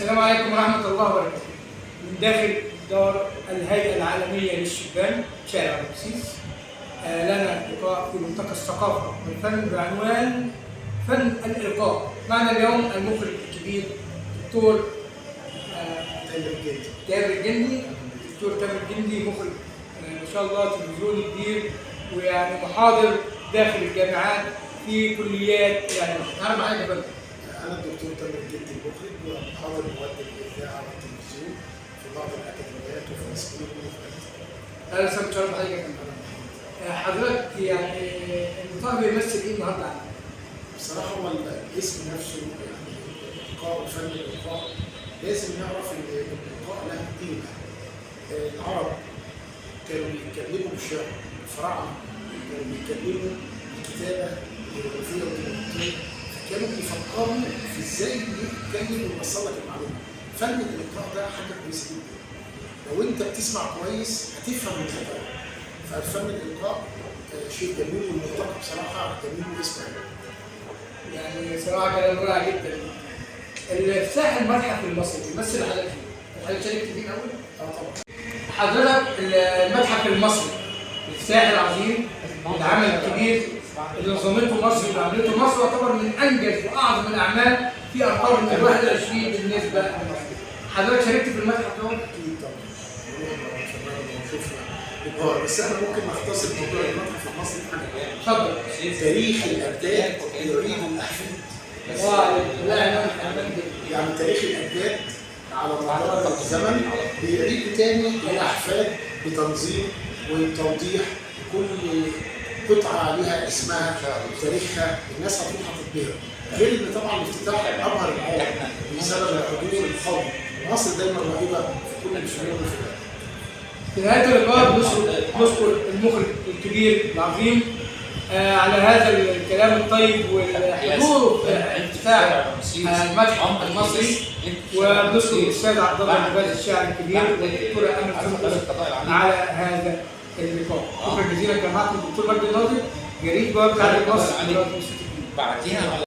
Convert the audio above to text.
السلام عليكم ورحمة الله وبركاته. من داخل دار الهيئة العالمية للشبان شارع رمسيس، لنا لقاء في ملتقى الثقافة والفن بعنوان فن الإلقاء. معنا اليوم المخرج الكبير دكتور تامر الجندي. تامر الجندي. دكتور تامر الجندي مخرج ما شاء الله تلفزيوني كبير، ويعني محاضر داخل الجامعات في كليات. يعني تعرف معايا يا فندم. أنا الدكتور تامر الجندي المخرج ومحاضر مواد الإذاعة والتلفزيون في بعض الأكاديميات وفي مسؤول وفي اهلا وسهلا، بتشرف بحضرتك يا فندم. حضرتك يعني الملتقى بيمثل ايه النهارده عندك؟ بصراحة هو الاسم نفسه يعني الإلقاء وفن الإلقاء، لازم نعرف إن الإلقاء له قيمة. العرب كانوا بيتكلموا بالشعر، الفراعنة كانوا بيتكلموا بالكتابة الهيروغليفية والديمقراطية، فكانوا بيفكروا في إزاي يتكلم ويوصل لك المعلومة. فن الإلقاء ده حاجة كويسة جدا. لو أنت بتسمع كويس هتفهم المحتوى. ففن الإلقاء شيء جميل، والملتقى بصراحة جميل واسمه حلو. يعني صراحة كلام رائع جدا. افتتاح المتحف المصري بيمثل حضرتك ايه؟ حضرتك شاركت فيه الاول؟ اه طبعا. حضرتك المتحف المصري، الافتتاح العظيم، العمل الكبير اللي نظمته مصر وعملته مصر، يعتبر من انجز واعظم الاعمال في القرن ال 21 بالنسبة لمصر. حضرتك شاركت في المتحف ده؟ اكيد طبعا. رحنا واتفرجنا وشفنا ابهار، بس احنا ممكن نختصر موضوع المتحف المصري في حاجة. اتفضل. تاريخ الاجداد يعيد الاحفاد. لا عنوان جدا. يعني تاريخ الاجداد على مدار الزمن بيعيدوا تاني الاحفاد بتنظيم وتوضيح، كل قطعه عليها اسمها وتاريخها، الناس هتروح هتتبهر. غير ان طبعا الافتتاح ابهر العالم بسبب الحضور القوي. مصر دايما رهيبة في كل الفنون وفي العلم. في نهاية اللقاء نشكر المخرج الكبير العظيم على هذا الكلام الطيب والحضور في افتتاح المتحف المصري، ونشكر الأستاذ عبد الله العباس الشاعر الكبير والدكتورة أمل سندس على هذا اللقاء. شكرا جزيلا. كان معكم الدكتور مجدي الناظر، جريد بوابة عالم مصر. بعديها.